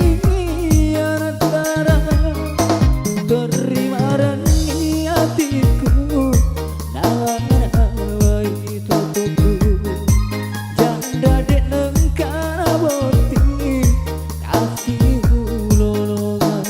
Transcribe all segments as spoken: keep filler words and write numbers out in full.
Iya natara, terima renni atiku, nawai totoku, janda de' nengka nabotting, kasih ulolongan.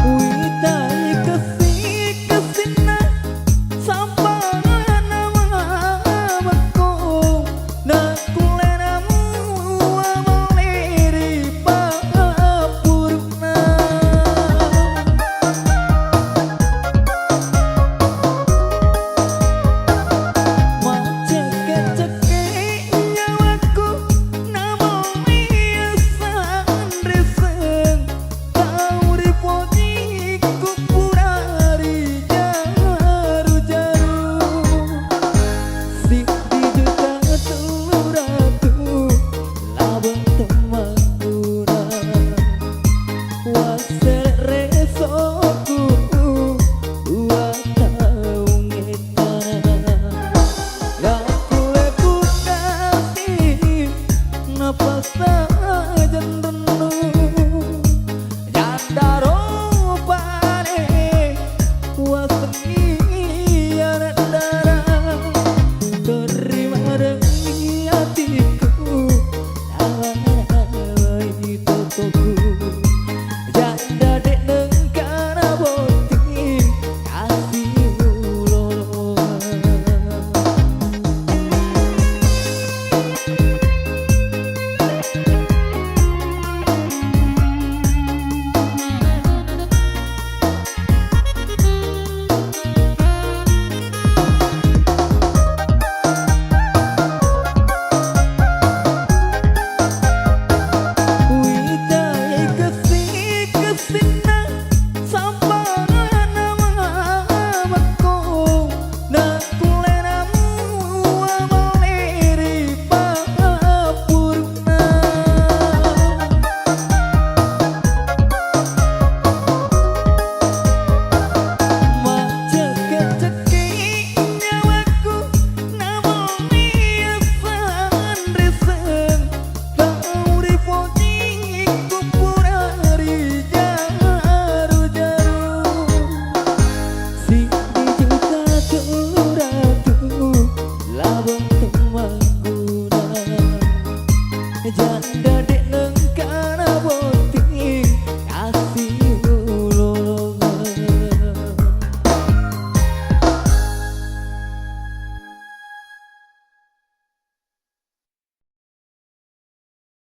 Witai kessi-kessinna sampana mamekko, nakullena mua male ri pappurukna. Maccekke-cekke nyawaku, namoni sanre seng. Tau ripoji kuppura rijaru-jaru. Siddi juta tellu ratu labeng temmagguna. Wassele resoku dua taung ettana. Gakkule pukasi napassaja rennu. Janda ropane wasengi anak dara. Terima renni atiku, nawai totoku. Janda de' nengka nabotting, kasih ulolongan. Witai kessi-kessinna sampana mamekko, nakullena mua male ri pappurukna. Maccekke-cekke nyawaku, namoni sanre seng. Tau ripoji kuppura rijaru-jaru. Siddi juta tellu ratu labeng temmagguna. Janda de' neng